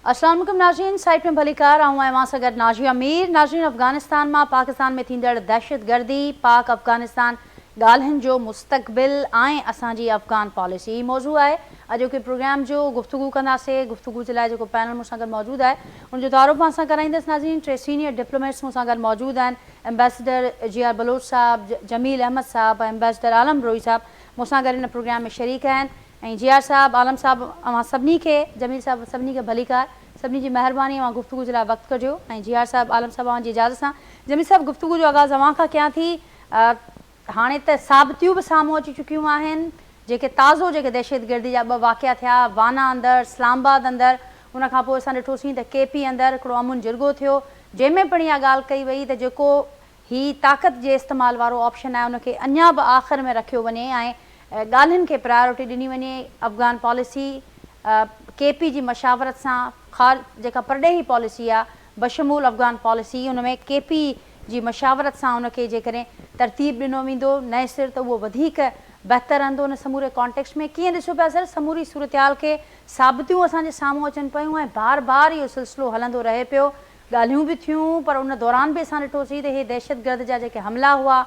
السلام عليڪم ناظرين سائيٽ ۾ ڀليڪار آئون آهيان اوهان سان گڏ ناجيه مير ناظرين افغانستان مان پاڪستان ۾ ٿيندڙ دهشتگردي پاڪ افغانستان ڳالهين جو مستقبل ۽ اسان جي افغان پاليسي هي موضوع آهي اڄوڪي پروگرام جو گفتگو ڪنداسي گفتگو جي لاء جيڪو پينل مون سان گڏ موجود آهي ان جو تعارف اوهان سان ڪرائيندس ناظرين ٽي سينيئر ڊپلوميٽس مون سان گڏ موجود آهن ايمبيسڊر جي آر بلوچ صاحب جميل احمد صاحب ۽ ايمبيسڊر عالم بروهي صاحب مون سان گڏ هن پروگرام ۾ شريڪ آهن ۽ جي آر صاحب، عالم صاحب اوهان سڀني کي، جميل صاحب سڀني کي ڀليڪار، سڀني جي مهرباني اوهان گفتگو جي لاء وقت ڪڍيو ۽ جي آر صاحب، عالم صاحب اوهان جي اجازت سان جميل صاحب گفتگو جو آغاز اوهان کان ڪيان ٿي، هاڻي ته ثابتيون به سامهون اچي چڪيون آهن جيڪي تازو جيڪي دهشتگردي جا ٻه واقعا ٿيا وانا اندر اسلام آباد اندر ان کان پوء اسان ڏٺوسين ته ڪي پي اندر هڪڙو امن جرڳو ٿيو جنهن ۾ پڻ اها ڳالهه ڪئي وئي ته جيڪو هي طاقت جي استعمال وارو آپشن آهي ان کي اڃا به آخر ۾ رکيو وڃي ۽ ڳالهين کي پرايورٽي ڏني وڃي، افغان پاليسي ڪي پي جي مشاورت سان خار جيڪا پرڏيهي پاليسي آهي بشمول افغان پاليسي ان ۾ ڪي پي جي مشاورت سان ان کي جيڪڏهن ترتيب ڏنو ويندو نئين سر ته اهو وڌيڪ بهتر رهندو ان سموري ڪانٽيڪسٽ ۾ ڪيئن ڏسو پيا سر سموري صورتحال کي ثابتيون اسان جي سامهون اچن پيون ۽ بار بار اهو سلسلو هلندو رهي پيو ڳالهيون به ٿيون پر ان دوران به اسان ڏٺوسين ته هي دهشتگرد جا جيڪي حملا هئا،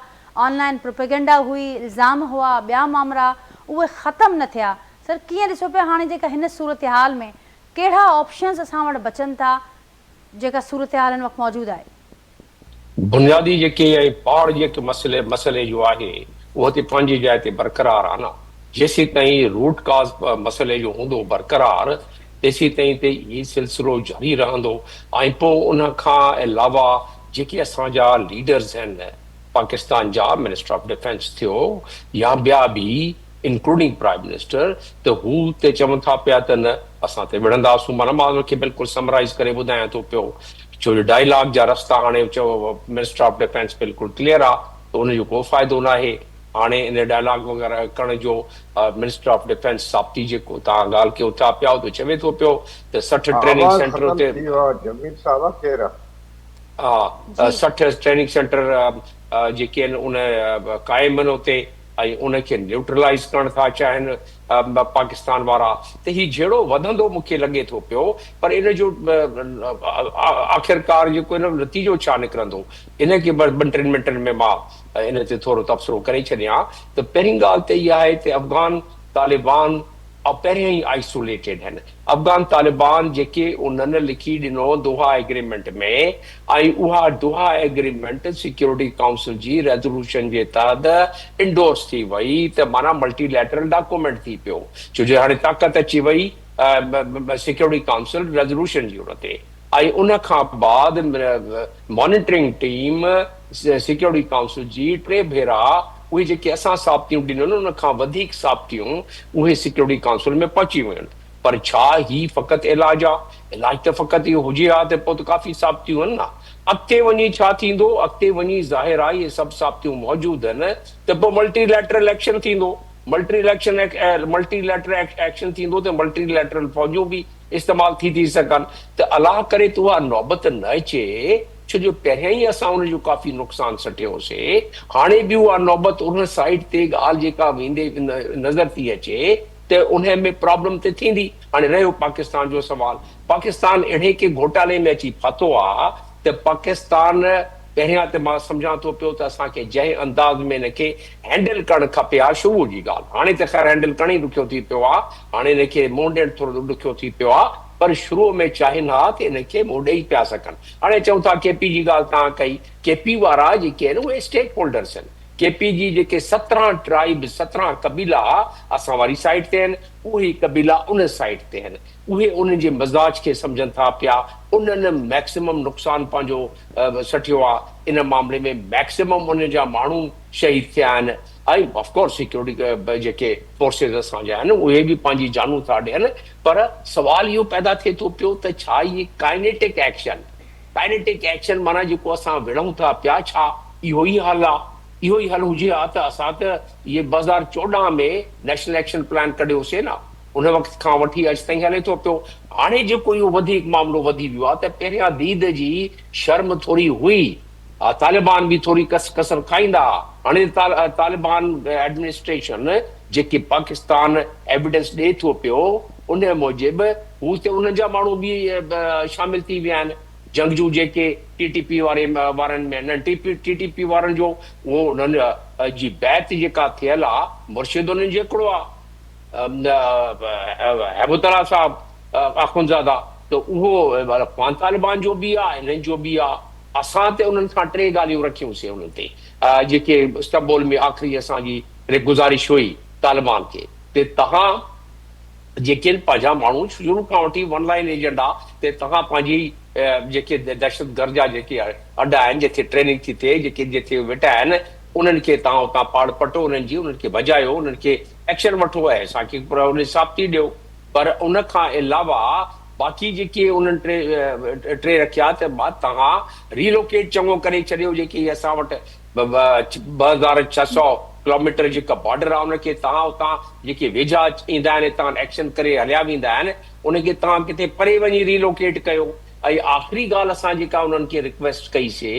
آن لائين پروپيگنڊا هئي، الزام هئا، ٻيا مامرا اهي ختم نه ٿيا. سر ڪيئن ڏسو پيا هاڻي جيڪا هن صورتحال ۾ ڪهڙا آپشنز اسان وٽ بچن ٿا جيڪا صورتحال هن وقت موجود آهي. بنيادي جيڪي ۽ پاڙ جيڪي مسئلي مسئلي جو آهي اهو ته پنهنجي جاء تي برقرار آهي نه جيسيتائين روٽ ڪاز مسئلي جو هوندو برقرار تيسيتائين ته هي سلسلو جاري رهندو ۽ پوء ان کان علاوه جيڪي اسان جا ليڊرز آهن پاڪستان جا منسٽر آف ڊفينس ٿيو يا ٻيا به انڪلوڊنگ پرائم منسٽر ته هو ته چون ٿا پيا ته نه اسان ته وڙهنداسون معنيٰ مان ان کي بلڪل سمرائيز ڪري ٻڌايان ٿو پيو ڇو جو ڊائلاگ جا رستا هاڻي چئو منسٽر آف ڊفينس بلڪل ڪليئر آ ته ان جو ڪو فائدو ناهي هاڻي ان ڊائلاگ وغيره ڪرڻ جو منسٽر آف ڊفينس ثابتي جيڪو توهان ڳالهه ڪيو ٿا پيا ته چوي ٿو پيو ته 60 ٽريننگ آواز سينٽر ختم اتي ٿي ويو آ جميل صاحب ڪير آ. ها 60 ٽريننگ سينٽر جيڪي آهن ان قائم آهن اتي ۽ ان کي نيوٽرلائيز ڪرڻ ٿا چاهين پاڪستان وارا ته هي جهيڙو وڌندو مون کي لڳي ٿو پيو پر ان جو آخرڪار جيڪو ان نتيجو ڇا نڪرندو ان کي ٻن ٽن منٽن ۾ مان ان تي ٿورو تبصرو ڪري ڇڏيان ته پهرين ڳالهه ته اها آهي ته افغان طالبان پهريان ئي آئسوليٽيڊ آهن. افغان طالبان جيڪي انهن لکي ڏنو دوحا ايگريمينٽ ۾ ۽ اها دوحا ايگريمينٽ سيڪيورٽي ڪائونسل جي ريزولوشن جي تحت انڊورس ٿي وئي ته معنيٰ ملٽي ليٽرل ڊاڪومينٽ ٿي پيو ڇو جو هاڻي طاقت اچي وئي سيڪيورٽي ڪائونسل ريزولوشن جي ان تي ۽ ان کان بعد مانيٽرنگ ٽيم سيڪيورٽي ڪائونسل جي ٽي ڀيرا اهي جيڪي اسان ثابتيون ڏنيون ان کان وڌيڪ ثابتيون اهي سيڪيورٽي ڪائونسل ۾ پهچي ويون پر ڇا هي فقط علاج آ؟ علاج ته فقط اهو هجي ها ته پوء ته ڪافي ثابتيون هن نه. اڳتي وڃي ڇا ٿيندو؟ اڳتي وڃي ظاهر آ اهي سڀ ثابتيون موجود هن ته پوء ملٽي ليٽرل ايڪشن ٿيندو. ملٽي ملٽي ليٽرل ايڪشن ٿيندو ته ملٽي ليٽرل فوجون به استعمال ٿي ٿي سگهن ته الله ڪري ته اها نوبت نه اچي ڇو جو پهريان ئي اسان ان جو ڪافي نقصان سٺيوسي هاڻي به اها نوبت ان سائيڊ تي ڳالهه جيڪا ويندي نظر ٿي اچي ته انهي ۾ پرابلم ته ٿيندي هاڻي رهيو پاڪستان جو سوال پاڪستان اهڙي ڪي گهوٽالي ۾ اچي ڦاٿو آ ته پاڪستان پهريان ته مان سمجهان ٿو پيو ته اسان کي جنهن انداز ۾ ان کي هينڊل ڪرڻ کپي ها شروع جي ڳالهه هاڻي ته خير هينڊل ڪرڻ ئي ڏکيو ٿي پيو آ هاڻي ان کي منهن ڏيڻ ٿورو ڏکيو ٿي پيو آ پر شروع ۾ چاهين ها ته ان کي منهن ڏئي پيا سگهن هاڻي چئون ٿا ڪي پي جي ڳالهه توهان ڪئي ڪي پي وارا جيڪي آهن اهي اسٽيڪ هولڊرس آهن ڪي پي جي جيڪي 17 ٽرائيب 17 قبيلا اسان واري سائيڊ تي آهن اهي قبيلا ان سائيڊ تي آهن اهي انهن جي مزاج کي سمجهن ٿا پيا، انهن ميڪسمم نقصان پنهنجو سٺيو آ، ان معاملي ۾ ميڪسمم انهن جا ماڻهو شهيد ٿيا آهن ۽ آف ڪورس سيڪيورٽي جيڪي فورسز اسان جا آهن اهي به پنهنجي جانون ٿا ڏين پر سوال اهو پيدا ٿئي ٿو پيو ته ڇا اهي ڪائنيٽڪ ايڪشن ڪائنيٽڪ ايڪشن معنيٰ جيڪو اسان وڙهون ٿا پيا ڇا اهو ئي حل آ؟ اهو ئي حل هجي ها ته اسان ته اهي 2014 ۾ نيشنل ايڪشن پلان ڪڍيوسي نه. ان وقت کان وٺي اڄ تائين هلي ٿو پيو. هاڻي جيڪو اهو وڌيڪ معاملو وڌي ويو آهي ته پهريان ديد جي شرم ٿوري هئي، طالبان به ٿوري ڪس ڪسر کائيندا ها. هاڻي طالبان ايڊمنسٽريشن جيڪي پاڪستان ايويڊنس ڏئي ٿو پيو ان موجب هو ته انهن جا ماڻهو به شامل ٿي ويا آهن جنگجو جيڪي ٽي ٽي پي واري وارن ۾ آهن ٽي پي ٽي ٽي پي وارن جو اهو انهن جي بيعت جيڪا ٿيل آ مرشد انهن جو هڪڙو آ هيبت الله صاحب آخوندزاده ته اهو افغان طالبان جو به آ انهن جو به آ اسان ته انهن کان ٽي ڳالهيون رکيون سي انهن تي جيڪي استنبول ۾ آخري اسان جي گذارش هئي طالبان کي ته توهان جيڪي پنهنجا ماڻهو شروع کان وٺي ون لائن ايجنڊا تي توهان پنهنجي جيڪي دهشتگرد جا جيڪي اڏا آهن جتي ٽريننگ ٿي ٿئي جيڪي جتي ويٺا آهن انهن کي توهان اتان پاڙ پٽو انهن جي انهن کي ڀڄايو انهن کي ايڪشن وٺو ۽ اسان کي ان جي ثابتي ڏيو پر ان کان علاوه باقي جيڪي انهن ٽي ٽي رکيا ته توهان ريلوڪيٽ چڱو ڪري ڇڏيو جيڪي اسان وٽ 2600 ڪلوميٽر جيڪا بارڊر آهي ان کي توهان اتان جيڪي ويجها ايندا آهن اتان ايڪشن ڪري هليا ويندا آهن ان کي توهان ڪٿي پري وڃي ريلوڪيٽ ڪيو ۽ آخري ڳالهه اسان جيڪا انهن کي رڪويسٽ ڪئي سي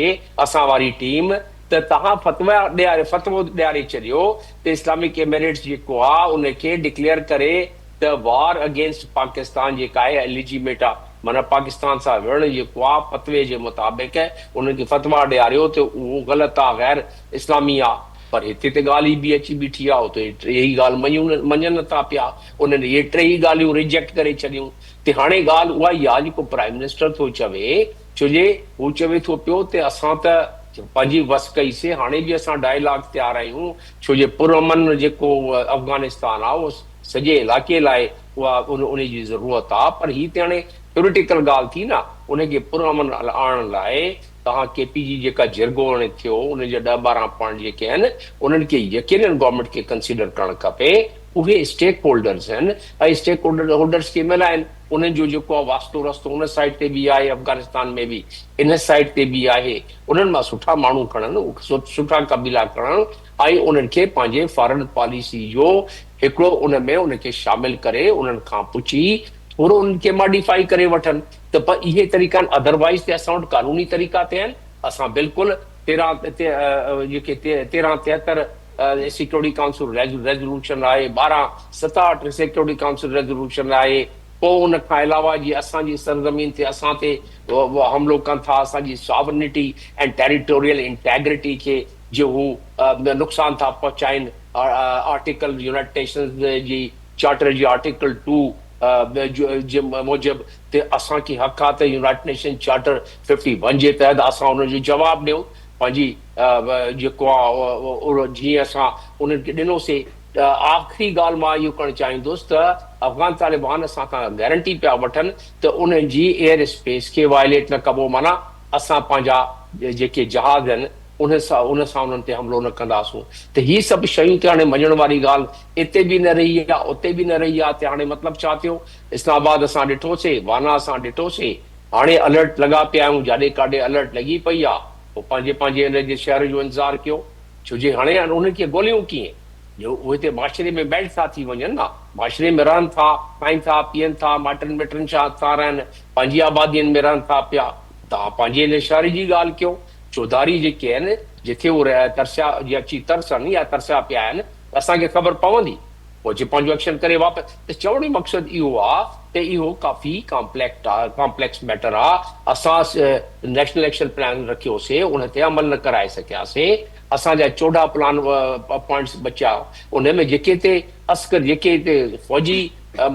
اسان واري ٽيم ته توهان فتويٰ ڏياري فتوو ڏياري ڇڏيو ته اسلامڪ ايمريٽس جيڪو آهي ان کي ڊڪليئر ڪري ته وار اگينسٽ پاڪستان جيڪا آهي اليجيميٽ آ معنيٰ پاڪستان سان وڙهڻ جيڪو آ فتوي جي مطابق انهن کي فتويٰ ڏياريو ته اهو غلط آ غير اسلامي آ پر هتي ته ڳالهه ئي ٻي اچي بيٺي آ اتي ٽيئي ڳالهه مڃيون مڃن نه ٿا پيا انهن اهي ٽيئي ڳالهيون ريجيڪٽ ڪري ڇڏيون ته هاڻي ڳالهه اها ئي آ جيڪو پرائم منسٽر ٿو چوي ڇو جي هو چوي ٿو پيو ته اسان ته پنهنجي وس ڪئي سي هاڻي به اسان ڊائلاگ تيار آهيون ڇو جي پرامن جيڪو افغانستان آ اهو سڄي علائقي لاء اها ان جي ضرورت آ پر هي ته هاڻي ٿيوريٽيڪل ڳالهه ٿي نه ان کي پرامن آڻڻ لاء توهان ڪي پي جي جيڪا جرڳو هاڻي ٿيو ان جا ڏهه 12 پوائنٽ جيڪي آهن انهن کي يقينن گورنمينٽ کي ڪنسيڊر ڪرڻ کپي اهي اسٽيڪ هولڊرز آهن ۽ اسٽيڪ هولڊرز ڪنهن مهل آهن انهن جو جيڪو آ واسطو رستو ان سائيڊ تي به آهي افغانستان ۾ به ان سائيڊ تي به آهي انهن مان سٺا ماڻهو کڻن سٺا قبيلا کڻن ۽ انهن کي پنهنجي فارن پاليسي جو هڪڙو ان ۾ ان کي شامل ڪري انهن کان پڇي ٿورو انهن کي ماڊيفائي ڪري وٺن ته پر اهي طريقا آهن اڌروائيز ته اسان وٽ قانوني طريقا ته آهن اسان بلڪل 13 جيڪي 13 73 سيڪيورٽي ڪائونسل ريزولوشن آهي 12 67 سيڪيورٽي ڪائونسل ريزولوشن آهي پوء ان کان علاوه جي اسان جي سرزمين تي اسان تي حملو ڪن ٿا اسان جي ساورنٽي ۽ ٽيريٽوريل انٽيگرٽي کي جو هو نقصان ٿا پهچائين آرٽيڪل يونائيٽڊ نيشنز جي چارٽر جي آرٽيڪل ٽو جي موجب ته اسان کي حق آ ته يونائيٽڊ نيشنز چارٽر 51 جي تحت اسان انهن جو جواب ڏيون پنهنجي جيڪو آ جيئن اسان انهن کي ڏنو سي ته آخري ڳالهه مان اهو ڪرڻ چاهيندس ته افغان طالبان اسان کان گارنٽي پيا وٺن ته انهن جي ايئر اسپيس کي وائليٽ نه ڪبو معنيٰ اسان پنهنجا جيڪي جهاز آهن ان سان ان سان انهن تي حملو نه ڪنداسون ته هي سڀ شيون ته هاڻي مڃڻ واري ڳالهه اتي به نه رهي آ اتي به نه رهي آ ته هاڻي مطلب ڇا ٿيو اسلام آباد اسان ڏٺو سي وانا اسان ڏٺو سي هاڻي الرٽ لڳا پيا آهيون جاڏي ڪاڏي الرٽ لڳي پئي آ پوء پنهنجي پنهنجي ان جي شهر جو انتظار ڪيو ڇو جي هاڻي انهن کي ڳوليون ڪيئن جو اهي ته معاشري ۾ ميلٽ ٿا ٿي وڃن نه معاشري ۾ رهن ٿا کائين ٿا پيئن ٿا مائٽن مٽن سان رهن پنهنجي آبادين ۾ رهن ٿا پيا توهان پنهنجي ان شهر جي ڳالهه ڪيو چوڌاري جيڪي آهن، جٿي هو ترسيا جي اچي ترسن يا ترسيا پيا آهن ته اسان کي خبر پوندي. پوء اچي پنهنجو ايڪشن ڪري واپس. ته چوڻ جو مقصد اهو آ ته اهو ڪافي ڪامپليڪٽ آ، ڪامپليڪس ميٽر آ. اسان نيشنل ايڪشن پلان رکيو سي، ان تي عمل نه ڪرائي سگهيا سي. اسان جا 14 پلان پوائنٽس بچيا، ان ۾ جيڪي تي عسڪر جيڪي تي فوجي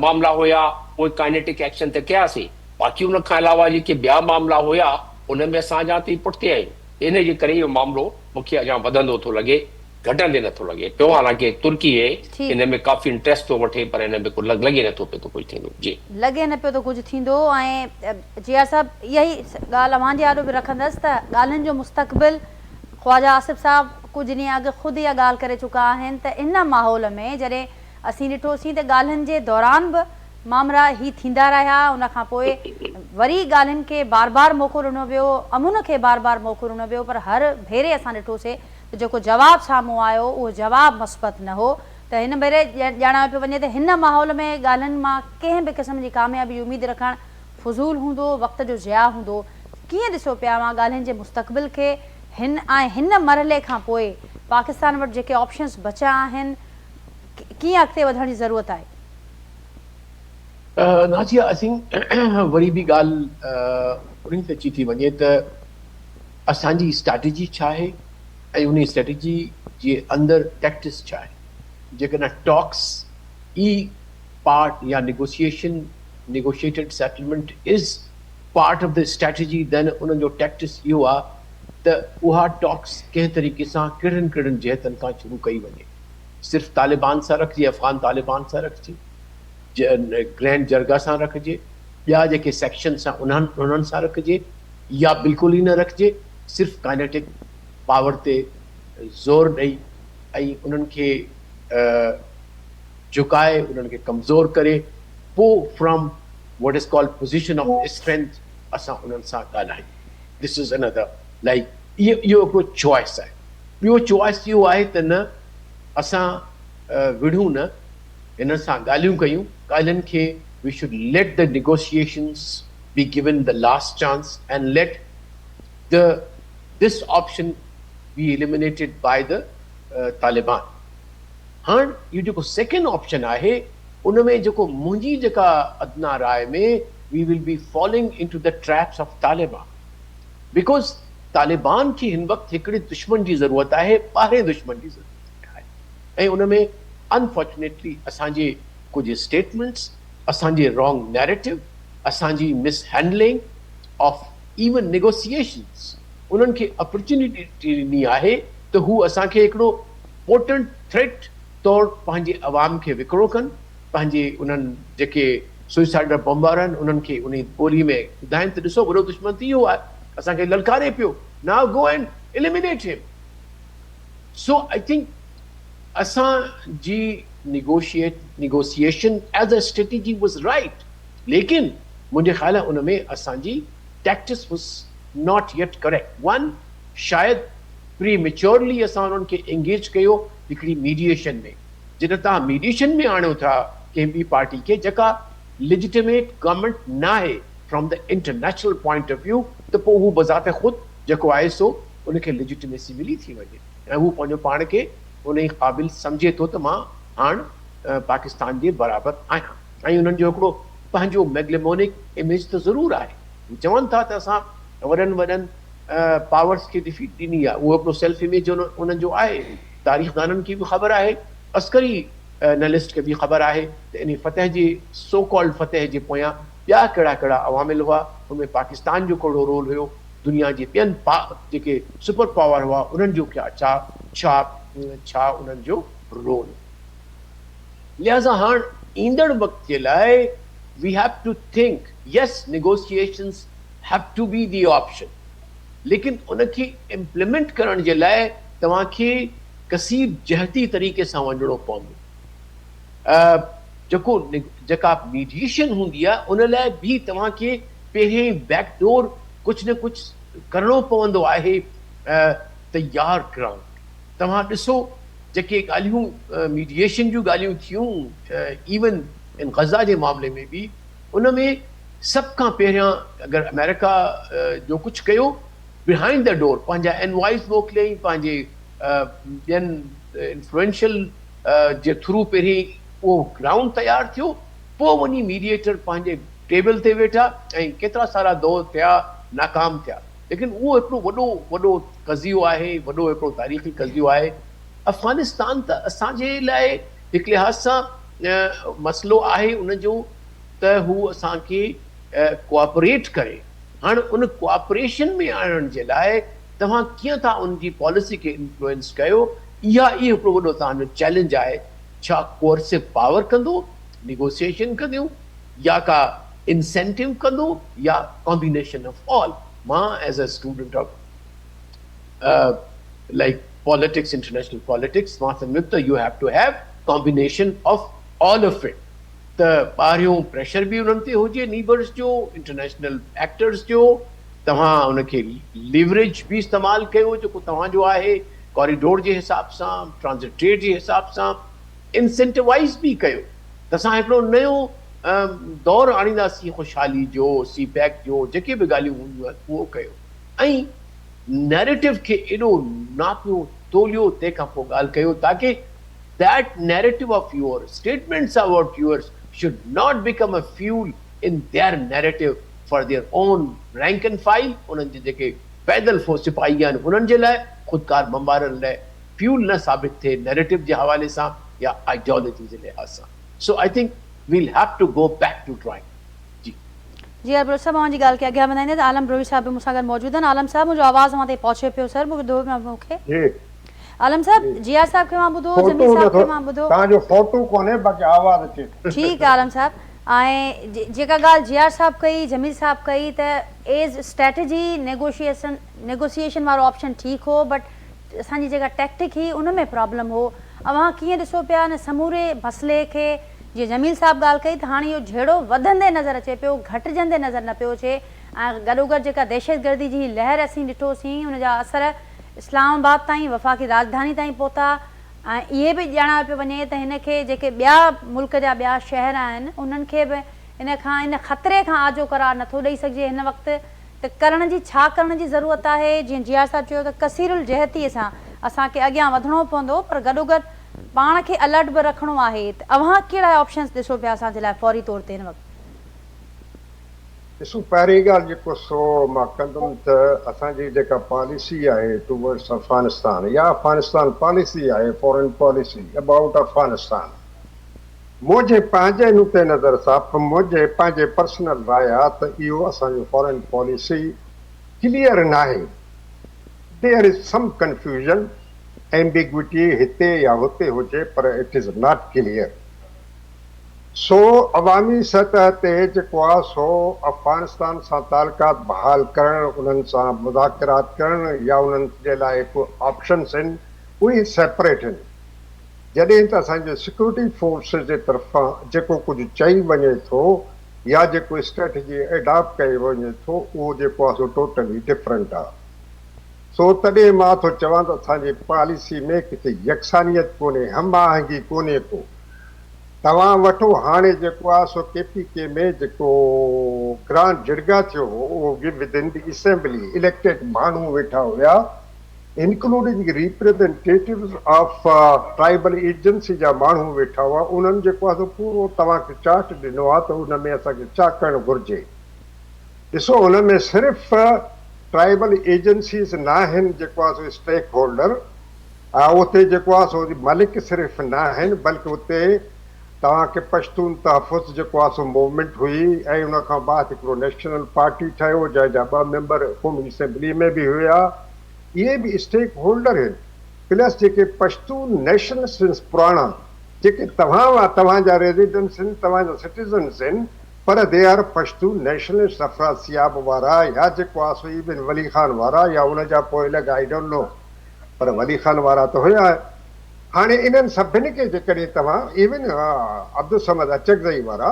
معاملا هيا، اهي ڪائنيٽڪ ايڪشن ته ڪيا سي. باقي ان کان علاوه جيڪي ٻيا معاملا هيا ان ۾ اسان اڃا تائين پٺتي آهيون. ان جي ڪري اهو معاملو مون کي اڃا وڌندو ٿو لڳي، گهٽندي نه ٿو لڳي پيو. حالانڪه ترڪي ان ۾ ڪافي انٽريسٽ ٿو وٺي پر ان ۾ ڪو لڳي نه ٿو پيو ته ڪجهه ٿيندو. جي. لڳي نه پيو ته ڪجهه ٿيندو ۽ جي آر صاحب اها ئي ڳالهه اوهان جي آڏو به رکندس ته ڳالهين جو مستقبل خواجه آصف صاحب ڪجهه ڏينهن اڳ خود اها ڳالهه ڪري چڪا آهن ته ان ماحول ۾ جڏهن اسين ڏٺوسين ته ڳالهين جي دوران به مامرا هي ٿيندا رهيا، ان کان پوء وري ڳالهين کي بار بار موقعو ڏنو ويو، امن کي بار بار موقعو ڏنو ويو پر هر ڀيري اسان ڏٺوسي ته جيڪو جواب سامهون آيو اهو جواب مثبت نه هو ته هن ڀيري ڄاڻايو پيو وڃي ته هن ماحول ۾ ڳالهين مان ڪنهن به قسم جي ڪاميابي جي اميد رکڻ فضول هوندو، وقت جو ضياع هوندو. ڪيئن ڏسو پيا اوهان ڳالهين جي مستقبل کي هن ۽ هن مرحلي کان پوء پاڪستان وٽ جيڪي آپشنز بچيا آهن ڪيئن اڳتي وڌڻ جي ضرورت آهي؟ نازيه اسين وري به ڳالهه انهي تي اچي ٿي وڃي ته اسان جي اسٽريٽجي ڇا آهي ۽ انهي اسٽريٽجي جي اندر ٽيڪٽس ڇا آهي. جيڪڏهن ٽاڪس ئي پارٽ يا negotiation, Negotiated Settlement، is part of the strategy then انهن جو ٽيڪٽس اهو آهي ته اها ٽاڪس ڪنهن طريقي سان ڪهڙن ڪهڙن جهتن کان شروع ڪئي وڃي. صرف طالبان سان رکجي، افغان طالبان سان رکجي، گرينڊ جرگا سان رکجي، ٻيا جيڪي سيڪشنس آهن انهن انهن سان رکجي يا بلڪل ئي نه رکجي، صرف ڪائنيٽڪ پاور تي زور ڏئي ۽ انهن کي جهڪائي انهن کي ڪمزور ڪري پوء from what is called position of strength اسان انهن سان ڳالهايون this is another like اهو هڪڙو چوائس آهي ٻيو چوائس اهو آهي ته نه اسان وڙهون نه هنن سان ڳالهيون ڪيون ڳالهين کي we should let the negotiations be given the last chance and let the this option be eliminated by the Taliban. هاڻ اهو جيڪو سيڪنڊ آپشن آهي ان ۾ جيڪو منهنجي جيڪا ادنيٰ راء ۾ we will be falling into the traps of Taliban because Taliban کي هن وقت هڪڙي دشمن جي ضرورت آهي ٻاهرين دشمن جي ضرورت آهي ۽ ان ۾ انفارچونيٽلي اسان جي ڪجهه اسٽيٽمينٽس اسان جي رانگ نيريٽو اسان جي مس هينڊلنگ آف ايون نيگوسيئيشنس انهن کي اپرچونيٽي ڏني آهي ته هو اسان کي هڪڙو پوٽنٽ ٿريٽ طور پنهنجي عوام کي وڪرو ڪن، پنهنجي انهن جيڪي سوئسائيڊل بمبار آهن انهن کي انهي ٻولي ۾ ٻڌائين ته ڏسو وڏو دشمن ته اهو آهي اسان کي للڪاري پيو now go and eliminate him. So I think اسان جي negotiate negotiation as a strategy was right ليڪن منهنجي خيال ان ۾ اسان جي tactics was not yet correct one شايد پري ميچورلي اسان انهن کي انگيج ڪيو هڪڙي ميڊيئيشن ۾ جڏهن توهان ميڊيئيشن ۾ آڻيو ٿا ڪنهن ٻي پارٽي کي جيڪا ليجٽيميٽ گورنمينٽ ناهي from the international point of view ته پوء هو بذات خود جيڪو آهي سو ان کي ليجٽيميسي ملي ٿي وڃي ۽ هو پنهنجو پاڻ کي انهي قابل سمجهي ٿو ته مان هاڻ پاڪستان جي برابر آهيان ۽ انهن جو هڪڙو پنهنجو ميگليمونڪ اميج ته ضرور آهي هو چون ٿا ته اسان وڏن وڏن پاورز کي ڊفيٽ ڏني آهي اهو هڪڙو سيلف اميج انهن جو آهي تاريخدانن کي به خبر آهي عسڪري انالسٽ کي به خبر آهي ته انهي فتح جي سو ڪالڊ فتح جي پويان ٻيا ڪهڙا ڪهڙا عوامل هئا ان ۾ پاڪستان جو ڪهڙو رول هيو دنيا جي ٻين جيڪي سپر پاور هئا انهن جو ڇا ڇا ڇا انهن جو رول هو لهذا هاڻ ايندڙ وقت جي لاء we have to think yes negotiations have to be the option ليڪن ان کي امپليمينٽ ڪرڻ جي لاء توهان کي ڪثير جهتي طريقي سان وڃڻو پوندو. جيڪو جيڪا ميڊيئيشن هوندي آهي ان لاء به توهان کي پهرين بيڪ ڊور ڪجهه نه ڪجهه ڪرڻو پوندو آهي تيار گرائونڊ توهان ڏسو جيڪي ڳالهيون ميڊيئيشن جون ڳالهيون ٿيون ايون ان غزه جي معاملي ۾ به ان ۾ سڀ کان پهريان اگر آمريڪا جو ڪجهه ڪيو بيهائنڊ the door پنهنجا انوائز موڪليائين پنهنجي ٻين انفلوئنشل جي ٿرو پهرين اهو گرائونڊ تيار ٿيو پوء وڃي ميڊيئيٽر پنهنجي ٽيبل تي ويٺا ۽ ڪيترا سارا دور ٿيا ناڪام ٿيا ليڪن اهو هڪڙو وڏو وڏو قضيو آهي وڏو هڪڙو تاريخي قضيو آهي افغانستان ته اسان جي لاء هڪ لحاظ سان مسئلو آهي ان جو ته هو اسان کي ڪوآپريٽ ڪري. هاڻ ان ڪوآپريشن ۾ آڻڻ جي لاء توهان ڪيئن ٿا ان جي پاليسي کي انفلوئنس ڪيو، اها ئي هڪڙو وڏو توهان جو چئلينج آهي. ڇا ڪوئرسو پاور ڪندو، نيگوسيئيشن ڪنديون يا ڪا انسينٽو ڪندو يا ڪامبينيشن آف آل. مان as a student of like politics, international politics, مان سمجهان ٿو ته you have to have combination of all of it. ته ٻاهريون پريشر به انهن تي هجي نيبرز جو، انٽرنيشنل ايڪٽرز جو، توهان ان کي ليوريج به استعمال ڪيو جيڪو توهان جو آهي ڪاريڊور جي حساب سان، ٽرانزٽ ٽريڊ جي حساب سان، انسينٽيوائز به ڪيو ته اسان هڪڙو نيو دور آڻينداسين خوشحالي جو، سي پيڪ جو، جيڪي به ڳالهيون هونديون آهن اهو ڪيو ۽ نيريٽو کي ايڏو ناپيو توليو تنهن کان پوء ڳالهه ڪيو تاڪه That narrative of yours, statements about yours should not become a fuel in their narrative for their own rank and file انهن جي جيڪي پيدل فوج سپاهي آهن انهن جي لاء خودڪار بمبارن لاء فيول نه ثابت ٿئي نيريٽو جي حوالي سان يا آئيڊيالوجي جي لحاظ سان so I think we'll have to go back to drawing جي. جي ها بروهي صاحب اوهان جي ڳالهه کي اڳيان وڌائيندي ته عالم بروهي صاحب به مون سان گڏ موجود آهن عالم صاحب منهنجو آواز اوهان تائين پهچي پيو سر ٻڌو مون کي. جي. عالم صاحب جي آر صاحب کي اوهان ٻڌو جميل صاحب کي اوهان ٻڌو. توهان جو فوٽو ڪونهي باقي آواز اچي ٿو. ٺيڪ آ عالم صاحب ۽ جيڪا ڳالهه جي آر صاحب ڪئي جميل صاحب ڪئي ته ايز اسٽريٽجي نيگوشيئسن نيگوسيئيشن وارو آپشن ٺيڪ هو بٽ اسان جي جيڪا ٽيڪٽڪ هئي ان ۾ پرابلم هو اوهان ڪيئن ڏسو پيا ان سموري مسئلي کي جيئن جميل صاحب ڳالهه ڪئي ته هاڻي اهو جهيڙو وڌندي نظر اچي پيو گهٽجندي نظر نه پيو اچي ۽ گڏوگڏ جيڪا دهشتگردي جي هي لهر اسين ڏٺوسين ان جا اثر اسلام آباد تائين وفاقي راڄڌاني تائين پهتا ۽ اهي به ڄاڻايو پيو وڃي ته هن کي جيڪي ٻيا ملڪ جا ٻيا شهر آهن انهن کي به ان کان ان خطري کان آجو قرار نٿو ڏئي سگهجي هن وقت ته ڪرڻ جي ڇا ڪرڻ جي ضرورت آهي جيئن جي آر صاحب چيو ته ڪثير الجهتي سان اسان کي اڳيان وڌڻو پوندو پر گڏوگڏ پاڻ کي الرٽ به رکڻو آهي ته اوهان ڪهڙا آپشنز ڏسو پيا اسان جي لاء فوري طور تي هن وقت. ڏسو پهرين ڳالهه جيڪو سو مان ڪندم ته اسان جي جيڪا پاليسي آهي ٽوورڊس افغانستان يا افغانستان پاليسي آهي فارين پاليسي ابائوٽ افغانستان منهنجي پنهنجي نقطه نظر سان منهنجي پنهنجي پرسنل راء آ ته اهو اسان جو فارين پاليسي ڪليئر ناهي there is some confusion ambiguity هتي يا هتي هجي پر it is not clear. سو عوامي سطح تي جيڪو آ سو افغانستان سان تعلقات بحال ڪرڻ، انهن سان مذاڪرات ڪرڻ يا انهن جي لاء هڪ آپشنس هن اهي سيپريٽ هن. جڏهن ته اسان جي سيڪيورٽي فورسز جي طرفان جيڪو ڪجهه چئي وڃي ٿو يا جيڪو اسٽريٽجي ايڊاپٽ ڪئي وڃي ٿو اهو جيڪو آ سو ٽوٽلي ڊفرنٽ آ. سو تڏهن مان ٿو چوان ته اسان جي پاليسي ۾ ڪٿي يڪسانيت ڪونهي، هم آهنگي ڪونهي ڪو. توهان وٺو هاڻي جيڪو آهي سو ڪي پي ڪي ۾ جيڪو گرانڊ جرگا ٿيو هو اهو به ودن the assembly elected ماڻهو ويٺا هيا including representatives of tribal agency جا ماڻهو ويٺا هئا انهن جيڪو آهي سو پورو توهان کي چارٽ ڏنو آهي ته ان ۾ اسان کي ڇا ڪرڻ گهرجي ڏسو ان ۾ صرف ٽرائبل ايجنسيز ناهن جيڪو آهي سو اسٽيڪ هولڊر اتي جيڪو آهي سو ملڪ صرف ناهن بلڪ اتي توهان کي پشتون تحفظ جيڪو آهي سو موومينٽ هئي ۽ ان کان بعد هڪڙو نيشنل پارٽي ٺهيو جنهن جا ٻه ميمبر قومي اسيمبلي ۾ به هيا اهي به اسٽيڪ هولڊر هن پلس جيڪي پشتون نيشنلسٽ پراڻا جيڪي توهان توهان جا ريزيڊنٽس هن توهان جا سٽيزنس هن پر they are Pashtun nationalist Afrasiab وارا يا جيڪو آهي سو ايون ولي خان وارا يا ان جا پوئلڳ I don't know پر ولي خان وارا ته هيا. هاڻي انهن سڀن کي جيڪڏهن توهان ايون عبدالصمد اچڪزئي وارا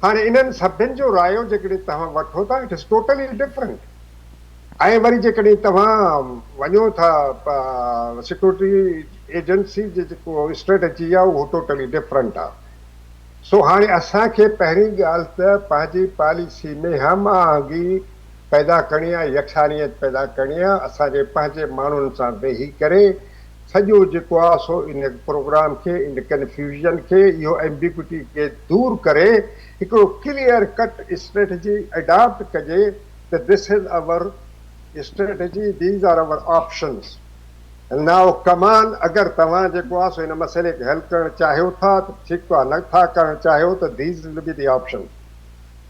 هاڻي انهن سڀن جو رايو جيڪڏهن توهان وٺو ٿا it is totally different ۽ وري جيڪڏهن توهان وڃو ٿا سيڪيورٽي ايجنسي جي جيڪو اسٽريٽجي آهي اهو ٽوٽلي ڊفرنٽ آهي سو هاڻي اسان کي پهرين ڳالهه ته پنهنجي پاليسي ۾ هم آهنگي پيدا ڪرڻي آ، يڪسانيت پيدا ڪرڻي آ، اسان جي پنهنجي ماڻهن سان ويهي ڪري سڄو جيڪو آ سو ان پروگرام کي ان ڪنفيوزن کي اهو ايمبيگوٽي کي دور ڪري هڪڙو ڪليئر ڪٽ اسٽريٽجي اڊاپٽ ڪجي ته this is our strategy these are our options now come on اگر توهان جيڪو آ سو ان مسئلي کي حل ڪرڻ چاهيو ٿا ته ٺيڪ آ نه ٿا ڪرڻ چاهيو ته these will be the options.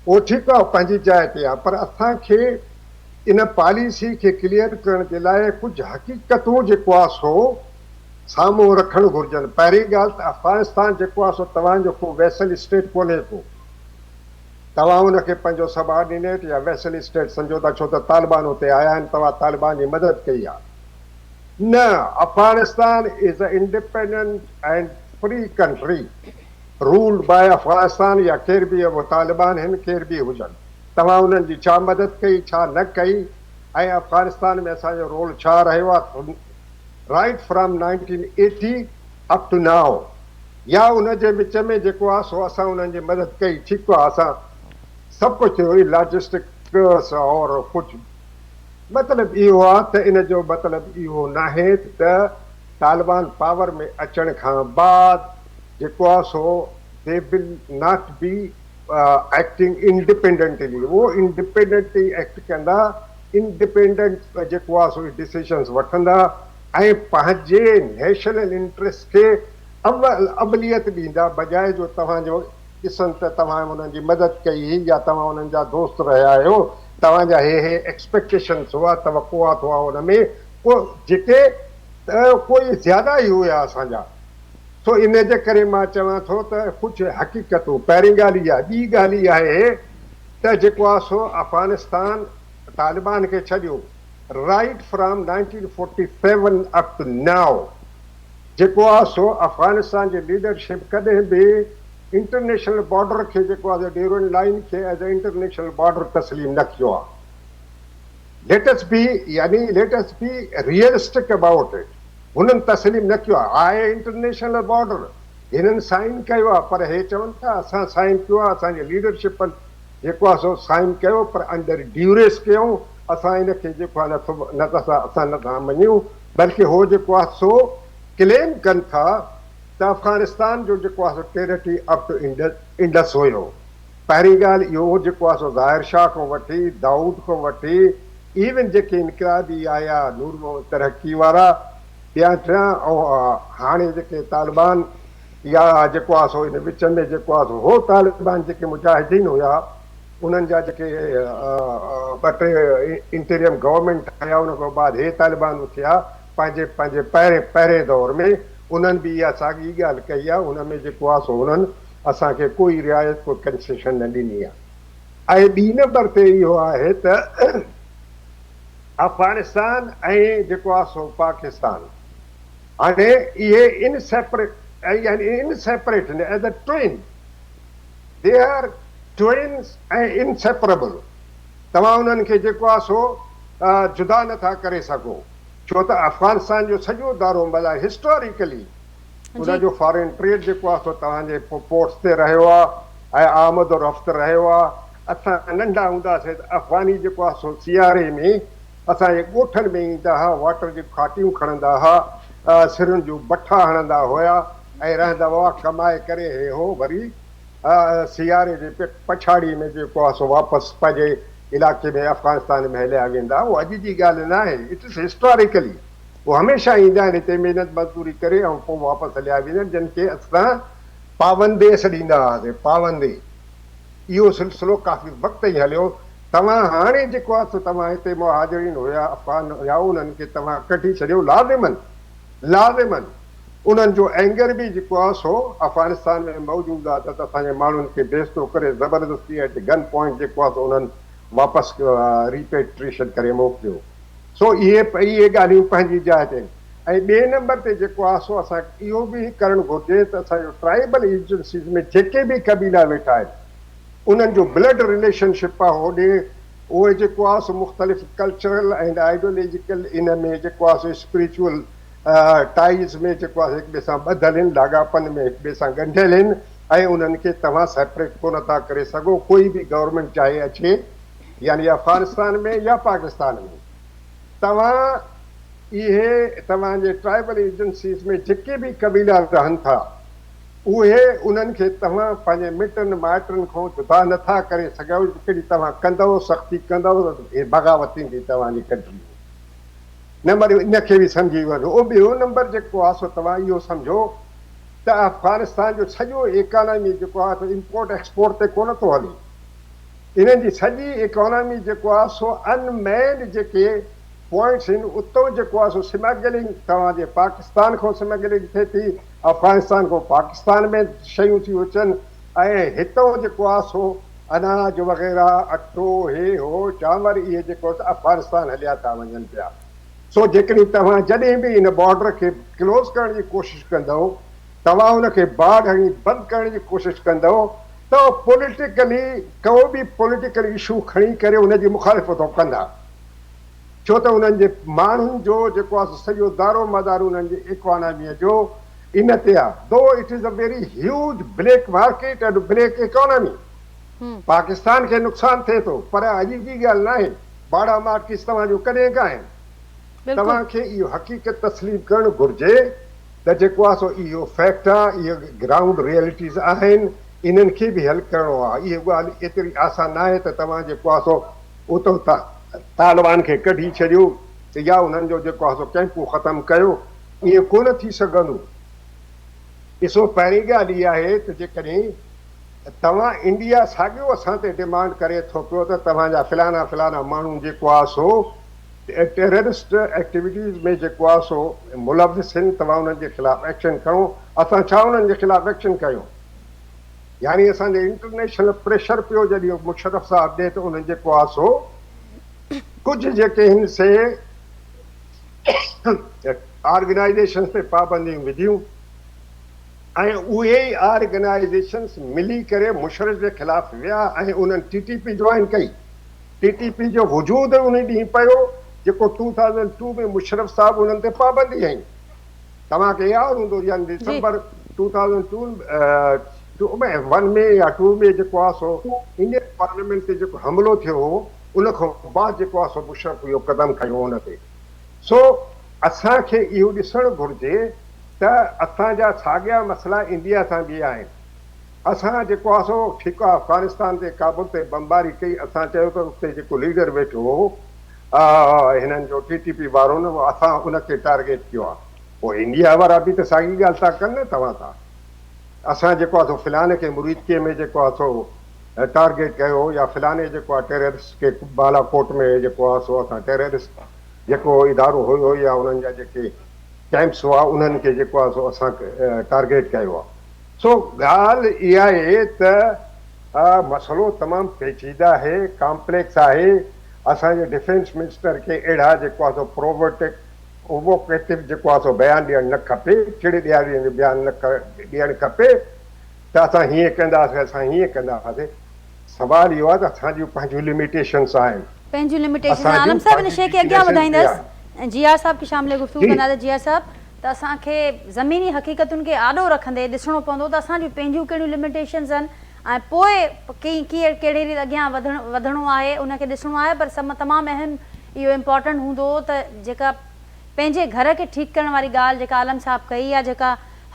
اهو ٺيڪ آهي پنهنجي جاء تي آهي پر اسان کي ان پاليسي کي ڪليئر ڪرڻ جي لاء ڪجهه حقيقتون جيڪو آهي سو سامهون رکڻ گهرجن. پهرين ڳالهه ته افغانستان جيڪو آهي سو توهان جو ڪو ويسل اسٽيٽ ڪونهي ڪو. توهان ان کي پنهنجو سب آرڊينيٽ يا ويسل اسٽيٽ سمجهو ٿا ڇو ته طالبان اتي آيا آهن توهان طالبان جي مدد ڪئي آهي. نه Afghanistan is a independent and free country. Ruled by Afghanistan يا ڪير به اهو طالبان هن ڪير به هجن توهان انهن جي ڇا مدد ڪئي ڇا نه ڪئي ۽ افغانستان ۾ اسان جو رول ڇا رهيو آهي right from nineteen eighty up to now يا ان جي وچ ۾ جيڪو آهي سو اسان انهن جي مدد ڪئي ٺيڪ آهي اسان سڀ ڪجهه ٿيو لاجسٽڪس اور ڪجهه مطلب اهو آهي ته ان جو مطلب اهو ناهي ته طالبان پاور ۾ اچڻ کان بعد جيڪو آ سو They will not be acting independently اهو انڊيپينڊنٽلي ايڪٽ ڪندا، انڊيپينڊنٽ جيڪو آهي سو ڊسيشنز وٺندا ۽ پنهنجي نيشنل انٽريسٽ کي اول اوليت ڏيندا بجاء جو توهان جو ڏسن ته توهان انهن جي مدد ڪئي هئي يا توهان انهن جا دوست رهيا آهيو توهان جا هي هي ايڪسپيڪٽيشنز هئا توقعات هئا ان ۾ ڪو جيڪي ته ڪوئي زياده ئي هيا اسان جا سو ان جي ڪري مان چوان ٿو ته ڪجهه حقيقتون پهرين ڳالهه اها ٻي ڳالهه اها آهي ته جيڪو آهي سو افغانستان طالبان کي ڇڏيو right from nineteen forty seven up to now جيڪو آهي سو افغانستان جي ليڊرشپ ڪڏهن به انٽرنيشنل بارڊر کي جيڪو آهي سو ڊيورنڊ لائين کي ايز اي انٽرنيشنل بارڊر تسليم نه ڪيو آهي ليٽ اس بي يعني let us be realistic about it هنن تسليم نه ڪيو آهي. آهي انٽرنيشنل بارڊر هنن سائن ڪيو آهي پر هي چون ٿا اسان سائن ڪيو آهي اسان جي ليڊرشپن جيڪو آهي سو سائن ڪيو پر انڊر ڊيوريس ڪيائون اسان ان کي جيڪو آهي نٿو نه ته اسان نه ٿا مڃيون بلڪه هو جيڪو آهي سو ڪليم ڪن ٿا ته افغانستان جو جيڪو آهي سو ٽيريٽري اپ ٽو انڊس هيو. پهرين ڳالهه اهو جيڪو آهي سو ظاهر شاهه کان وٺي دائود کان وٺي ايون جيڪي انقلابي آيا نور محمد ترقي وارا ٻيا ٽيان ۽ هاڻي جيڪي طالبان يا جيڪو آهي سو ان وچ ۾ جيڪو آهي سو هو طالبان جيڪي مجاهدين هيا انهن جا جيڪي ٻه ٽي انٽيريم گورنمينٽ ٺاهيا ان کان بعد هي طالبان اٿيا پنهنجي پنهنجي پهرين پهرين دور ۾ انهن به اها ساڳي ڳالهه ڪئي آهي ان ۾ جيڪو آهي سو انهن اسان کي ڪوئي رعايت ڪو ڪنسيشن نه ڏني آهي ۽ ٻي نمبر تي اهو آهي ته افغانستان ۽ جيڪو آهي سو پاڪستان هاڻي اهي ان سيپريٽ يعني ان سيپريٽ نه as a twin they are twins ۽ inseparable توهان انهن کي جيڪو آهي سو جدا نٿا ڪري سگهو ڇو ته افغانستان جو سڄو دارومدار هسٽاريڪلي ان جو فارين ٽريڊ جيڪو آهي سو توهان جي پورٽس تي رهيو آهي ۽ آمد و رفت رهيو آهي. اسان ننڍا هونداسين ته افغاني جيڪو آهي سو سياري ۾ اسان جي ڳوٺن ۾ ايندا ها، واٽر جون کاٽيون کڻندا ها، سرن جون بٺا هڻندا هيا ۽ رهندا هئا، ڪمائي ڪري هي هو وري سياري جي پڇاڙي ۾ جيڪو آهي سو واپس پنهنجي علائقي ۾ افغانستان ۾ هليا ويندا. اهو اڄ جي ڳالهه ناهي، it is historically. هو هميشه ايندا آهن هتي محنت مزدوري ڪري ۽ پوء واپس هليا ويندا آهن جن کي اسان پاوندي سڏيندا هئاسين پاوندي اهو سلسلو ڪافي وقت تائين هليو توهان هاڻي جيڪو آهي سو توهان هتي مهاجرين هيا افغان هيا انهن کي توهان ڪڍي ڇڏيو لازمن لازمن انهن جو اينگر به جيڪو آهي سو افغانستان ۾ موجود آهي ته اسان جي ماڻهن کي بيستو ڪري زبردستي ايٽ گن پوائنٽ جيڪو آهي سو انهن واپس ريپيٽريشن ڪري موڪليو. سو اهي اهي ڳالهيون پنهنجي جاء تي آهن ۽ ٻئي نمبر تي جيڪو آهي سو اسان کي اهو به ڪرڻ گهرجي ته اسان جو ٽرائيبل ايجنسيز ۾ جيڪي به قبيلا ويٺا آهن انهن جو بلڊ رليشن شپ آهي هوڏي اهي جيڪو آهي سو مختلف ڪلچرل ۽ آئيڊيولوجيڪل ان ۾ جيڪو آهي سو اسپريچوئل ٽائيز ۾ جيڪو آهي هڪ ٻئي سان ٻڌل آهن لاڳاپن ۾ هڪ ٻئي سان ڳنڍيل آهن ۽ انهن کي توهان سيپريٽ ڪونه ٿا ڪري سگهو ڪوئي به گورنمينٽ چاهي اچي يعني افغانستان ۾ يا پاڪستان ۾ توهان اهي توهان جي ٽرائبل ايجنسيز ۾ جيڪي به قبيلا رهن ٿا اهي انهن کي توهان پنهنجي مٽن مائٽن کان جدا نه ٿا ڪري سگهو جيڪڏهن توهان ڪندؤ سختي ڪندؤ ته بغاوت ٿيندي توهان جي ڪنٽري ۾ نمبر ان کي به سمجهي وٺو او ٻيو نمبر جيڪو آهي سو توهان اهو سمجهو ته افغانستان جو سڄو ايڪانامي جيڪو آهي سو امپورٽ ايڪسپورٽ تي ڪونه ٿو هلي انهن جي سڄي ايڪانامي جيڪو آهي سو ان مينڊ جيڪي پوائنٽس آهن اتئون جيڪو آهي سو سمگلنگ توهان جي پاڪستان کان سمگلنگ ٿئي ٿي افغانستان کان پاڪستان ۾ شيون ٿيون اچن ۽ هتئون جيڪو آهي سو اناج وغيره اٽو هي هو چانور اهي جيڪو آهي افغانستان هليا ٿا وڃن پيا سو جيڪڏهن توهان جڏهن به ان بارڊر کي ڪلوز ڪرڻ جي ڪوشش ڪندؤ توهان ان کي باڙ هڻي بند ڪرڻ جي ڪوشش ڪندؤ ته پوليٽيڪلي ڪو به پوليٽيڪل اشو کڻي ڪري ان جي مخالفت هو ڪندا ڇو ته انهن جي ماڻهن جو جيڪو آهي سو سڄو دارو مدار انهن جي ايڪاناميء جو ان تي آهي though it is a very huge black market and black economy Pakistan کي نقصان ٿئي ٿو پر اڄ جي ڳالهه ناهي باڙا مارڪيٽس توهان جون ڪڏهن کان آهن توهان کي اهو حقيقت تسليم ڪرڻ گهرجي. ته جيڪو آهي سو اهو فيڪٽ آهي، اهي گرائونڊ ريئلٽيز آهن، انهن کي به حل ڪرڻو آهي. اهي ڳالهه ايتري آسان ناهي ته توهان جيڪو آهي سو اتان طالبان کي ڪڍي ڇڏيو يا انهن جو جيڪو آهي سو ڪئمپون ختم ڪيو، ائين ڪونه ٿي سگهندو. ڏسو پهرين ڳالهه اها آهي ته جيڪڏهن توهان انڊيا ساڳيو اسان تي ڊمانڊ ڪري ٿو پيو ته توهان جا فلانا فلانا ماڻهو جيڪو آهي سو ٽيررسٽ ايڪٽيوٽيز ۾ جيڪو آهي سو ملوث آهن توهان انهن جي خلاف ايڪشن کڻو، اسان ڇا انهن جي خلاف ايڪشن کنيو؟ يعني اسان تي انٽرنيشنل پريشر پيو جڏهن مشرف صاحب ڏي ته انهن جيڪو آهي سو ڪجهه جيڪي آهن سي آرگنائيزيشنز تي پابنديون وڌيون ۽ اهي ئي آرگنائيزيشنز ملي ڪري مشرف جي خلاف ويا ۽ انهن ٽي ٽي پي جوائن ڪئي. ٽي ٽي پي جو وجود ان ڏينهن پيو جيڪو 2002 ۾ مشرف صاحب انهن تي پابندي هنئي. توهان کي ياد هوندو يعني ڊسمبر 2002 ۾ ون ۾ يا ٽو ۾ جيڪو آهي سو انڊين پارليامينٽ تي جيڪو حملو ٿيو هو ان کان بعد جيڪو آهي سو مشرف اهو قدم کنيو ان تي. سو اسان کي اهو ڏسڻ گهرجي ته اسان جا ساڳيا مسئلا انڊيا سان به آهن. اسان جيڪو آهي سو ٺيڪ آهي افغانستان تي ڪابل تي بمباري ڪئي اسان چيو ته اتي جيڪو ليڊر ويٺو هو هنن جو ٽي ٽي پي وارو نه اسان ان کي ٽارگيٽ ڪيو آهي پوء انڊيا وارا به ته ساڳي ڳالهه ٿا ڪن نه توهان سان اسان جيڪو آهي سو فلاني کي مريدڪي ۾ جيڪو آهي سو ٽارگيٽ ڪيو يا فلاني جيڪو آهي ٽيررسٽ کي بالا ڪوٽ ۾ جيڪو آهي سو اسان ٽيررسٽ جيڪو ادارو هيو يا انهن جا جيڪي ڪيمپس هئا انهن کي جيڪو آهي سو اسان ٽارگيٽ ڪيو آهي. سو ڳالهه اها آهي ته مسئلو تمام پيچيده آهي، ڪامپليڪس آهي، اسان جي ڊفينس منسٽر کي اهڙا جيڪو آهي سو پرووٽڪ Provocative جيڪو آهي سو بيان ڏيڻ نه کپي، چڙ ڏياريندڙ بيان نه ڏيڻ کپي ته اسان هيئن ڪنداسين اسان هيئن ڪنداسين. سوال اهو آهي ته اسان جون پنهنجون لميٽيشنس آهن. پنهنجون لميٽيشنس اسان آهن. جون عالم صاحب ان پنهنجون شيء کي اڳيان ويڪنيسز به وڌائيندس آهن. ۽ جي آر صاحب کي شامل گفتگو جي. ڪنداسين. جي آر صاحب ته اسان کي زميني حقيقتن کي آڏو رکندي ڏسڻو پوندو ته اسان جون پنهنجون ڪهڙيون لميٽيشنز آهن ۽ پوء ڪيئن ڪهڙي ريت اڳيان وڌڻ وڌڻو آهي ان کي ڏسڻو آهي پر سم تمام اهم اهو امپارٽنٽ هوندو ته جيڪا پنهنجي گهر کي ٺيڪ ڪرڻ واري ڳالهه جيڪا عالم صاحب ڪئي يا جيڪا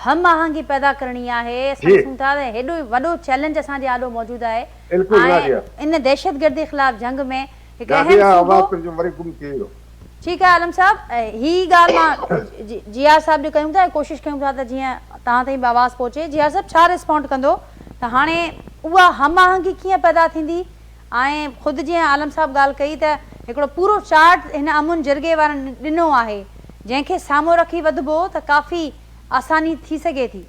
هم آهنگي پيدا ڪرڻي آهي اسان جي. ڏسون ٿا ته هيڏو وڏو چئلينج اسان جي آڏو موجود آهي بلڪل ۽ ناديه. ان دهشتگردي خلاف جنگ ۾ هڪ اهم ناديه صوبو آواز تنهنجو وري گم ٿي ويو. ٺيڪ آهي عالم صاحب هي ڳالهه مان جي آر صاحب ڏي ڪيون ٿا ۽ ڪوشش ڪيون ٿا ته جيئن توهان تائين به آواز پهچي جي آر صاحب ڇا ريسپونڊ ڪندو ته هاڻي اها هم آهنگي ڪيئن پيدا ٿيندي ۽ خود جيئن عالم صاحب ڳالهه ڪئي ته هڪڙو پورو چارٽ هن امن جرڳي وارن ڏنو آهي جنهن کي سامهون رکي وڌبو ته ڪافي آساني ٿي سگهي ٿي.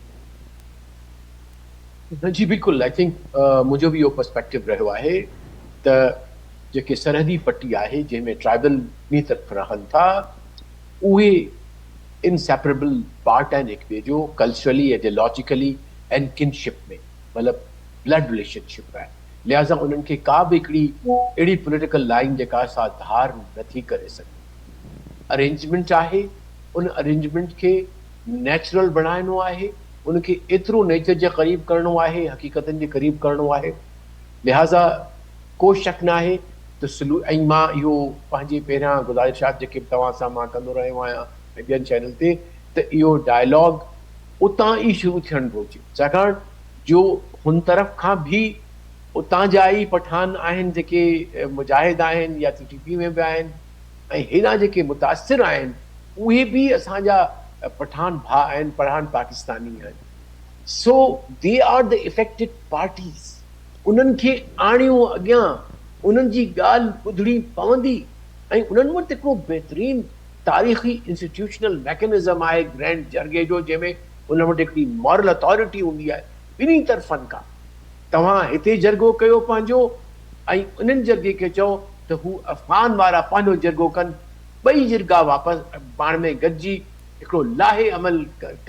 جي بلڪل I think منهنجو به اهو پرسپيڪٽو رهيو آهي ته جيڪي سرحدي پٽي آهي جنهن ۾ ٽرائبل ٻنهي طرف رهن ٿا اهي انسيپريبل پارٽ آهن هڪ ٻئي جو ڪلچرلي ايڊيالاجيڪلي ۽ ڪن شپ ۾ مطلب بلڊ رليشن شپ آهي لهٰذا انهن کي ڪا به هڪڙي اهڙي پوليٽيڪل لائين جيڪا سا ڌار نٿي ڪري سگهي ارينجمينٽ آهي ان ارينجمينٽ کي نيچرل بڻائڻو آهي ان کي ايترو نيچر جي قريب ڪرڻو آهي حقيقتن جي قريب ڪرڻو آهي لهٰذا ڪو شڪ ناهي ته سلو ۽ مان اهو پنهنجي پهريان گذارشات جيڪي به توهان سان مان ڪندو رهيو آهيان ۽ ٻين چينل تي ته اهو ڊائلاگ اتان ئي شروع ٿيڻ گهرجي ڇاڪاڻ جو هن طرف کان به اتان جا ئي پٺان آهن جيڪي مجاهد آهن يا ٽي ٽي پي ۾ به آهن ۽ هيڏانهن جيڪي متاثر آهن اهي به اسان جا پٺان ڀاء آهن پٺان پاڪستاني آهن so they are the affected parties. انهن کي آڻيو اڳيان، انهن جي ڳالهه ٻڌڻي پوندي ۽ انهن وٽ هڪڙو بهترين تاريخي انسٽيٽيوشنل ميڪنزم آهي گرينڊ جرڳي جو جنهن ۾ انهن وٽ هڪڙي مارل اٿارٽي هوندي آهي ٻنهي طرفن کان توهان هتي جرڳو ڪيو پنهنجو ۽ انهن جرڳي کي چئو ته هو افغان وارا پنهنجو جرڳو ڪن ٻئي جرڳا واپس پاڻ ۾ گڏجي هڪڙو لاهي عمل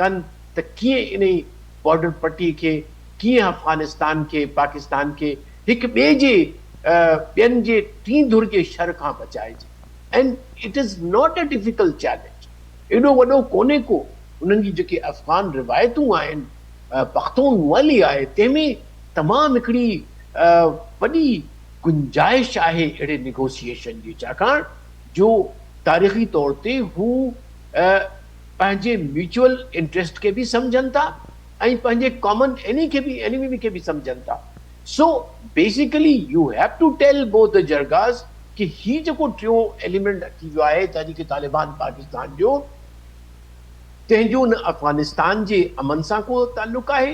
ڪن ته ڪيئن انهي بارڊر پٽي کي ڪيئن افغانستان کي پاڪستان کي هڪ ٻئي جي ٻين جي ٽين ڌر جي شر کان بچائجي and it is not a difficult challenge ايڏو وڏو ڪونهي ڪو انهن جي جيڪي افغان روايتون آهن پختون ولي آهي تنهن ۾ تمام هڪڙي وڏي گنجائش آهي اهڙي نيگوسيئيشن جي ڇاڪاڻ جو تاريخي طور تي هو پنهنجي ميوچوئل انٽريسٽ کي به سمجهن ٿا ۽ پنهنجي ڪامن ايني کي به اينيمي کي به سمجهن ٿا. So basically you have to tell both the jirgas ڪي هي جيڪو ٽيون ايليمينٽ اچي ويو آهي تحريڪ طالبان پاڪستان جو تنهن جو نه افغانستان جي امن سان ڪو تعلق آهي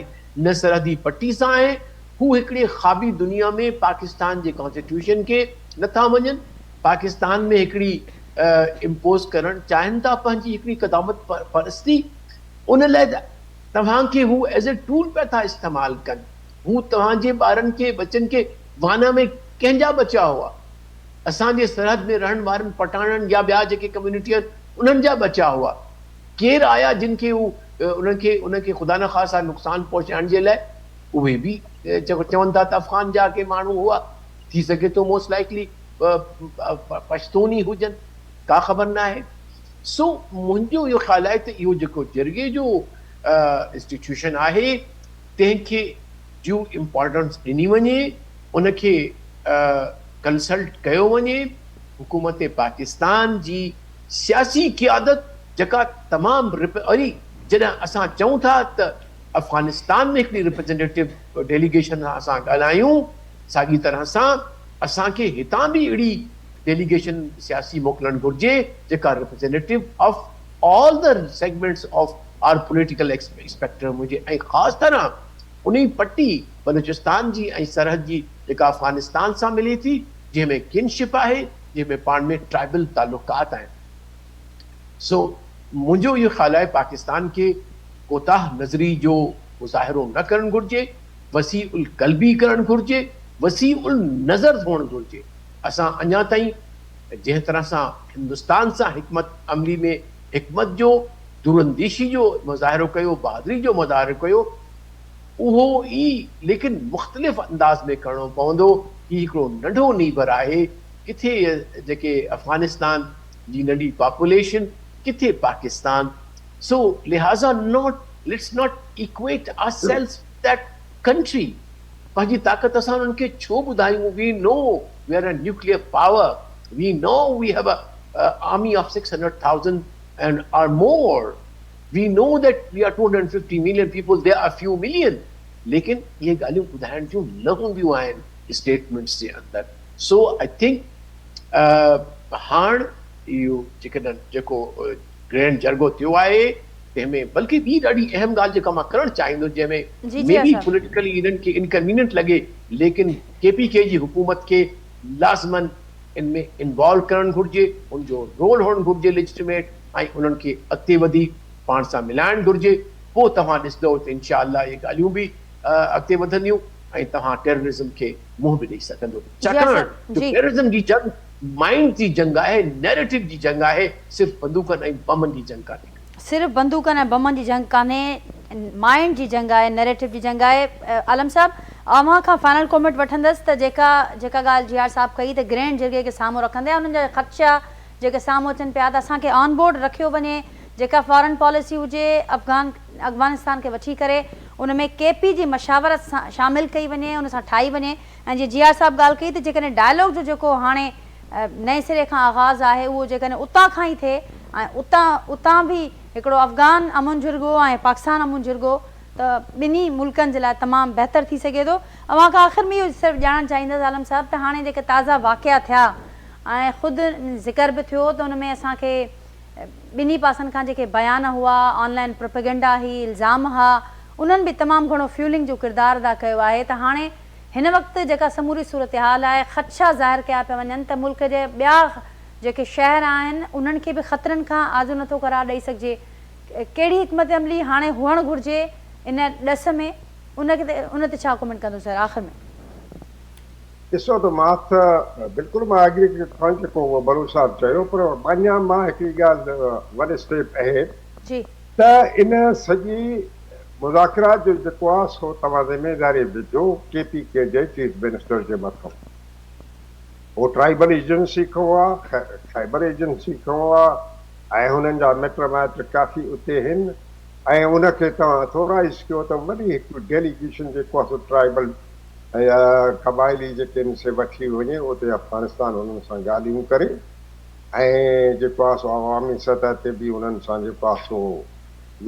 نه سرحدي پٽي سان آهي. هو هڪڙي خوابي دنيا ۾ پاڪستان جي ڪانسٽيٽيوشن کي نٿا مڃن، پاڪستان ۾ هڪڙي امپوز ڪرڻ چاهين ٿا پنهنجي هڪڙي قدامت پرستي، ان لاء توهان کي هو ايز اي ٽول پيا ٿا استعمال ڪن. هو توهان جي ٻارن کي ٻچن کي وانا ۾ ڪنهن جا ٻچا هئا؟ اسان جي سرحد ۾ رهڻ وارن پٺاڻن يا ٻيا جيڪي ڪميونٽي آهن انهن جا ٻچا هئا. ڪير آيا جن کي هو انهن کي انهن کي خدا نخواسته نقصان پهچائڻ جي لاء اهي به چون ٿا ته افغان جا ڪي ماڻهو هئا ٿي سگهي ٿو موسٽ لائيڪلي پشتون ئي هجن ڪا خبر ناهي. سو منهنجو اهو خيال آهي ته اهو جيڪو جرڳي جو انسٽيٽيوشن آهي تنهن کي ڊيو امپارٽنس ڏني وڃي، ان کي ڪنسلٽ ڪيو وڃي، حڪومت پاڪستان جي سياسي قيادت جيڪا تمام وري جڏهن اسان چئون ٿا ته افغانستان ۾ هڪڙي ريپريزينٽيٽو ڊيليگيشن سان اسان ڳالهايون ساڳي طرح سان اسان کي هتان به اهڙي ڊيليگيشن سياسي موڪلڻ گهرجي جيڪا representative of all the segments of our political spectrum هجي ۽ خاص طرح انهي پٽي بلوچستان جي ۽ سرحد جي جيڪا افغانستان سان ملي ٿي جنهن ۾ ڪنشپ آهي جنهن ۾ پاڻ ۾ ٽرائبل تعلقات آهن سو منهنجو اهو خيال آهي پاڪستان کي ڪوتاهه نظري جو مظاهرو نه ڪرڻ گهرجي وسيع القلبي ڪرڻ گهرجي وسيع النظر هئڻ گهرجي اسان اڃا تائين جنهن طرح سان هندستان سان حڪمت عملي ۾ حڪمت جو، دورانديشي جو مظاهرو ڪيو، بهادري جو مظاهرو ڪيو، اهو ئي ليڪن مختلف انداز ۾ ڪرڻو پوندو. هي هڪڙو ننڍو نيبر آهي، ڪٿي جيڪي افغانستان جي ننڍي پاپوليشن، ڪٿي پاڪستان، سو لهٰذا not let's not equate our selves with that country. پنهنجي طاقت اسان انهن کي ڇو ٻڌايون we know we are a nuclear power we know we have a army of 600,000 and or more we know that we are 250 million people they are few million ليڪن اهي ڳالهيون ٻڌائڻ جون نه هونديون آهن اسٽيٽمينٽس جي اندر سو I think هاڻ اهو جيڪڏهن جيڪو گرينڊ جرڳو ٿيو آهي تنهن ۾ بلڪه ٻي ڏاڍي اهم ڳالهه جيڪا مان ڪرڻ چاهيندس جنهن ۾ جي مي جي بي صاحب. پوليٽيڪلي انهن کي انڪنوينينٽ لڳي ليڪن ڪي پي ڪي جي حڪومت کي لازمن ان ۾ انوالو ڪرڻ گهرجي ان جو رول هئڻ گهرجي ليجٽيميٽ ۽ انهن کي اڳتي وڌي پاڻ سان ملائڻ گهرجي پوء توهان ڏسندو ته انشاء الله اهي ڳالهيون به اڳتي وڌنديون ۽ توهان ٽيررزم کي منهن به ڏئي سگهندو جي ڇاڪاڻ صاحب جو جي. ٽيررزم جي جنگ مائنڊ جي جنگ آهي، نيريٽو جي جنگ آهي، صرف بندوقن ۽ بمن جي جنگ ڪانهي. صرف بندوقن ۽ بمن جي جنگ ڪانهي، مائنڊ جي جنگ آهي، نيريٽو جي جنگ آهي. عالم صاحب اوهان کان فائنل ڪامينٽ وٺندس ته جيڪا جيڪا ڳالهه جي آر صاحب ڪئي ته گرينڊ جرڳي کي سامهون رکندي انهن جا خدشا جيڪي سامهون اچن پيا ته اسان کي آن بورڊ رکيو وڃي جيڪا فارن پاليسي هجي افغان افغانستان کي وٺي ڪري ان ۾ ڪي پي جي مشاورت سان شامل ڪئي وڃي ان سان ٺاهي وڃي ۽ جيئن جي آر صاحب ڳالهه ڪئي ته جيڪڏهن ڊائلاگ جو جيڪو هاڻي نئين سري کان آغاز آهي اهو جيڪڏهن اتان کان ئي ٿئي ۽ اتان اتان به هڪڙو افغان امن جرڳو ۽ پاڪستان امن جرڳو ته ٻنهي ملڪن جي لاء تمام بهتر ٿي سگهي ٿو. اوهان کان آخر ۾ اهو صرف ڄاڻڻ چاهيندس عالم صاحب ته هاڻي جيڪي تازا واقعا ٿيا ۽ خود ذڪر به ٿيو ته ان ۾ اسان کي ٻنهي پاسن کان جيڪي بيان هئا، آن لائين پروپيگنڊا هئي، الزام ها، انهن به تمام گهڻو فيولنگ جو ڪردار ادا ڪيو آهي ته هاڻي هن وقت جيڪا سموري صورتحال آهي، خدشا ظاهر ڪيا پيا وڃن ته ملڪ جي ٻيا جيڪي شهر آهن، انهن کي به خطرن کان آجو نٿو قرار ڏئي سگهجي. ڪهڙي حڪمت عملي هاڻي هئڻ گهرجي ان ڏس ۾، ان ان تي ڇا ڪمينٽ ڪندو سر آخر ۾. ڏسو ته مان ته بلڪل مان ايگري ڪان جيڪو بلوچ صاحب چيو پر اڃا مان هڪڙي ڳالهه ون اسٽيپ اهيڊ جي. ته ان سڄي مذاڪرات جو جيڪو آ سو توهان ذميداري وجهو ڪي پي ڪي جي چيف منسٽر جي مٿو هو ٽرائيبل ايجنسي کان آ خيبر ايجنسي کان آ ۽ هنن جا مٽ مائٽ ڪافي اتي هن ۽ ان کي توهان اٿورائيز ڪيو ته وڏي هڪ ڊيليگيشن جيڪو آ سو ٽرائيبل ۽ قبائلي جيڪي آهن سي وٺي وڃي اتي افغانستان انهن سان ڳالهيون ڪري ۽ جيڪو آهي سو عوامي سطح تي به انهن سان جيڪو آهي سو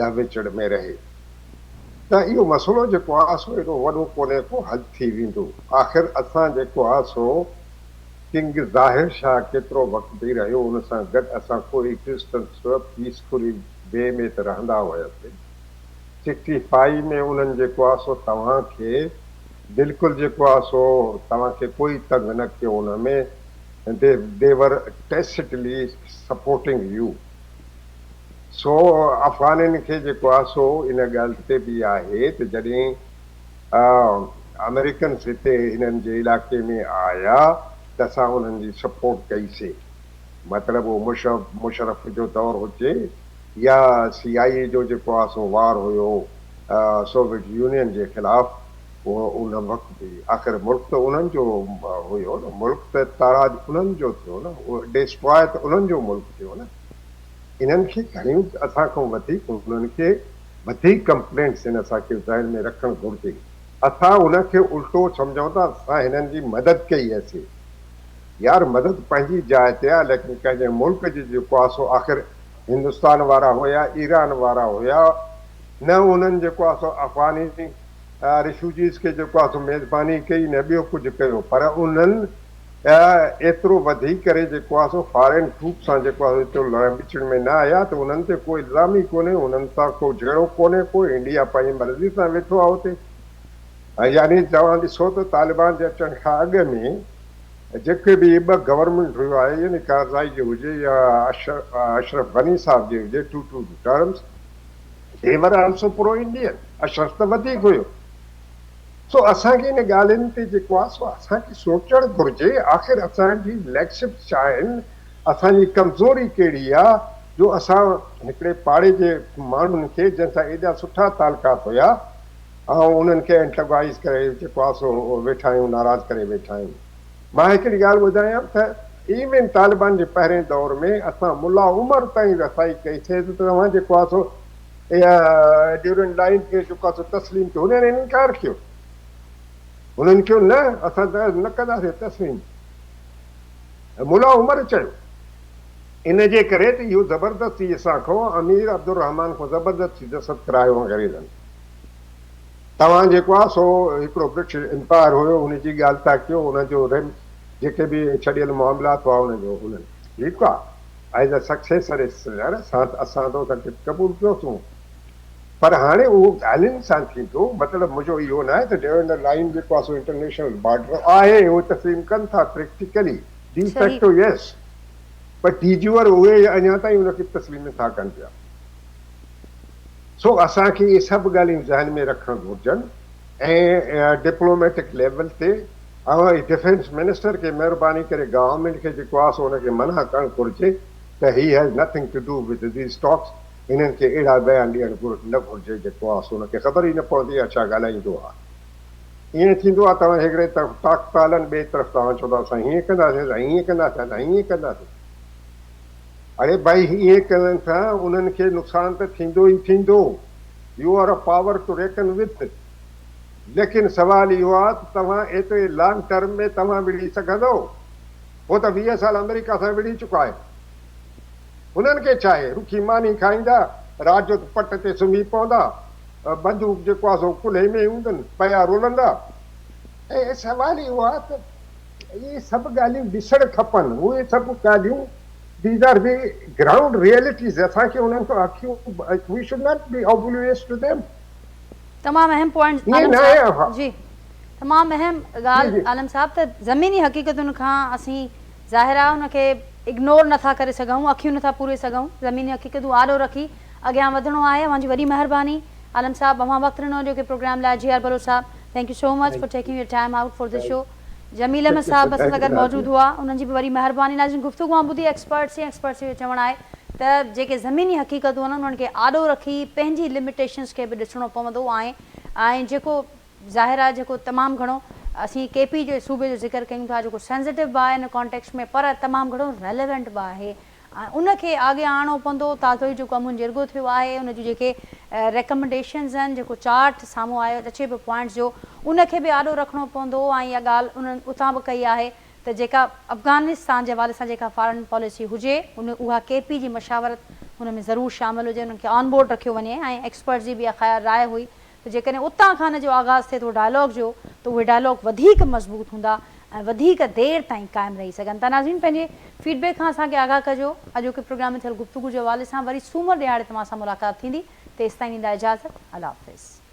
لهه وچڙ ۾ رهي ته اهو مسئلو جيڪو آهي سو ايڏو وڏو ڪونهي ڪو حل ٿي ويندو. آخر اسان جيڪو آهي سو ڪنگ ظاهر شاهه ڪيترو وقت به رهيو ان سان گڏ اسان ڪو ايگزسٽنس پيسفلي وي ۾ ته رهندا هياسين. سڪسٽي فائيو ۾ انهن جيڪو آهي سو توهان کي بلڪل جيڪو آهي سو توهان کي ڪوئي تنگ نه ڪيو ان ۾ They they were tacitly supporting you. سو افغانين کي جيڪو آهي سو ان ڳالهه تي به آهي ته جڏهن آمريڪنس هتي هنن جي علائقي ۾ آيا ته اسان انهن جي سپورٽ ڪئي سي مطلب اهو مشرف جو دور هجي يا سي آء اي جو جيڪو آهي سو وار هيو سوويٽ يونين جي خلاف اهو ان وقت به آخر ملڪ ته انهن جو هيو نه ملڪ ته تاراج انهن جو ٿيو نه ڊيسٽراء ته انهن جو ملڪ ٿيو نه انهن کي گهڻيون اسان کان وڌيڪ انهن کي وڌيڪ ڪمپلينٽس آهن اسان کي ذهن ۾ رکڻ گهرجي اسان ان کي الٽو سمجهون ٿا اسان هنن جي مدد ڪئي هئسي يار مدد پنهنجي جاء تي آهي ليڪن ڪنهن جي ملڪ جي جيڪو آهي سو آخر هندستان وارا هيا ايران وارا هيا نه انهن جيڪو آهي سو افغاني ريفيوجيز کي جيڪو آهي سو ميزباني ڪئي نه ٻيو ڪجهه ڪيو پر انهن ايترو وڌي ڪري جيڪو آهي سو فارين ٽروپ سان جيڪو آهي سو ايترو لڙڻ وچڙ ۾ نه آيا ته انهن تي ڪو الزام ئي ڪونهي انهن سان ڪو جهيڙو ڪونهي ڪو انڊيا پنهنجي مرضي سان ويٺو آهي اتي يعني توهان ڏسو ته طالبان جي اچڻ کان اڳ ۾ جيڪي به ٻه گورنمينٽ هيو آهي يعني ڪارزائي جي هجي يا اشرف غني صاحب جي هجي two two terms They were also pro Indian, Ashraf ته وڌيڪ هيو. سو اسان کي ان ڳالهين تي جيڪو آهي سو اسان کي سوچڻ گهرجي آخر اسان جي ليگشپس ڇا آهن، اسان جي ڪمزوري ڪهڙي آهي جو اسان هڪڙي پاڙي جي ماڻهن کي جن سان ايڏا سٺا تعلقات هيا ۽ انهن کي اينٽاگائيز ڪري جيڪو آهي سو ويٺا آهيون ناراض ڪري ويٺا آهيون. مان هڪڙي ڳالهه ٻڌايان ته ايون طالبان جي پهرين دور ۾ اسان ملا عمر تائين رسائي ڪئي سي ته توهان جيڪو آهي سو اها ڊيورنڊ لائين کي جيڪو آهي سو تسليم ڪيو هنن انڪار ڪيو هنن چيو نه اسان ته نه ڪنداسين تسليم ملا عمر چيو ان جي ڪري ته اهو زبردستي اسان کان امير عبدالرحمان کان زبردستي دستخط ڪرايو انگريزن توهان جيڪو آهي سو هڪڙو برٽش امپائر هيو ان جي ڳالهه ٿا ڪيو ان جو ريم جيڪي به ڇڏيل معاملات هئا ان جو انهن ٺيڪ آهي ايز ا سڪسيسر اسان اسان ته ان کي قبول ڪيوسون پر هاڻي اهو ڳالهين سان ٿيندو مطلب منهنجو اهو نه آهي ته ڊيورنڊ لائين جيڪو آهي سو انٽرنيشنل بارڊر آهي اهو تسليم ڪن ٿا پريڪٽيڪلي ڊي فيڪٽو يس پر ڊي جوئر اهي اڃا تائين ان کي تسليم نٿا ڪن پيا. سو اسان کي اهي سڀ ڳالهيون ذهن ۾ رکڻ گهرجن ۽ ڊپلوميٽڪ ليول تي ۽ ڊفينس منسٽر کي مهرباني ڪري گورنمينٽ کي جيڪو آهي سو ان کي منع ڪرڻ گهرجي ته he has nothing to do with these talks هنن کي اهڙا بيان ڏيڻ نه گهرجي جيڪو آهي سو ان کي خبر ئي نه پوندي آهي ڇا ڳالهائيندو آهي ائين ٿيندو آهي توهان هڪڙي طرف ٽاڪ ٿا هلن ٻئي طرف توهان چئو ٿا اسان هيئن ڪنداسين اسان هيئن ڪنداسين اسان هيئن ڪنداسين. اڙي ڀائي ائين ڪرڻ سان انهن کي نقصان ته ٿيندو ئي ٿيندو، you are a power to reckon with, ليڪن سوال اهو آهي ته توهان ايتري لانگ ٽرم ۾ توهان وڙهي سگهندؤ؟ هو ته 20 سال آمريڪا سان وڙهي چڪا آهن. هنن کي ڇا آهي، رکي ماني کائيندا، رات جو ته پٽ تي سمهي پوندا، بندوق جيڪو آهي سو ڪلهي ۾ هوندن، پيا رلندا. ۽ سوال اهو آهي ته اهي سڀ ڳالهيون ڏسڻ کپن، اهي سڀ ڳالهيون These are the ground realities اسان کي انهن کان اکيون We should not be oblivious to them. تمام اهم پوائنٽ ائين عالم ناهي صاحب جي تمام اهم جي ڳالهه جي عالم صاحب ته زميني حقيقتن کان اسين ظاهر آهي ان کي اگنور نٿا ڪري سگهون اکيون نٿا پوري سگهون زميني حقيقتون آڏو رکي اڳيان وڌڻو آهي اوهان جي وڏي مهرباني عالم صاحب اوهان وقت ڏنو اڄوڪي پروگرام لاء جي آر بلوچ صاحب Thank you so much for taking your time out for this show Jameel Ahmed صاحب اسان سان گڏ موجود هئا انهن جي به وڏي مهرباني ناظرين گفتگو مان ٻڌي ايڪسپرٽس ۽ ايڪسپرٽس جو چوڻ آهي ته جيڪي زميني حقيقتون آهن انهن کي آڏو رکي پنهنجي لميٽيشنس کي به ڏسڻو پوندو آهي ۽ جيڪو ظاهر آهي جيڪو تمام گهڻو اسين ڪي پي جي صوبي جو ذڪر ڪيون ٿا جيڪو سينسيٽو به آهي ان ڪانٽيڪسٽ ۾ پر تمام گهڻو ريليونٽ به آهي ۽ ان کي آڳيان آڻڻو پوندو. تازو ئي جيڪو امن جرڳو ٿيو آهي ان جون جيڪي ريڪمنڊيشنز آهن جيڪو چارٽ سامهون آيو اچي پيو پوائنٽس جو ان کي به آڏو رکڻو پوندو ۽ اها ڳالهه انهن اتان به ڪئي آهي ته ته جيڪا افغانستان جي حوالي سان جيڪا فارن پاليسي هجي ان اها ڪي پي جي مشاورت ان ۾ ضرور شامل هجي، انهن کي آن بورڊ رکيو وڃي ۽ ايڪسپرٽس جي به اها راء هئي ته جيڪڏهن اتان کان ان جو آغاز ٿئي ٿو ڊائلاگ جو ته اهي ڊائلاگ وڌيڪ مضبوط هوندا ۽ وڌيڪ دير تائين قائم رهي سگهن ٿا. ناظرين پنهنجي فيڊ بيڪ کان اسان کي آگاهه ڪجو. اڄوڪي پروگرام ۾ ٿيل گفتگو جي حوالي سان وري سومر ڏهاڙي توهان سان ملاقات ٿيندي تيستائين ڏيندا اجازت الله حافظ.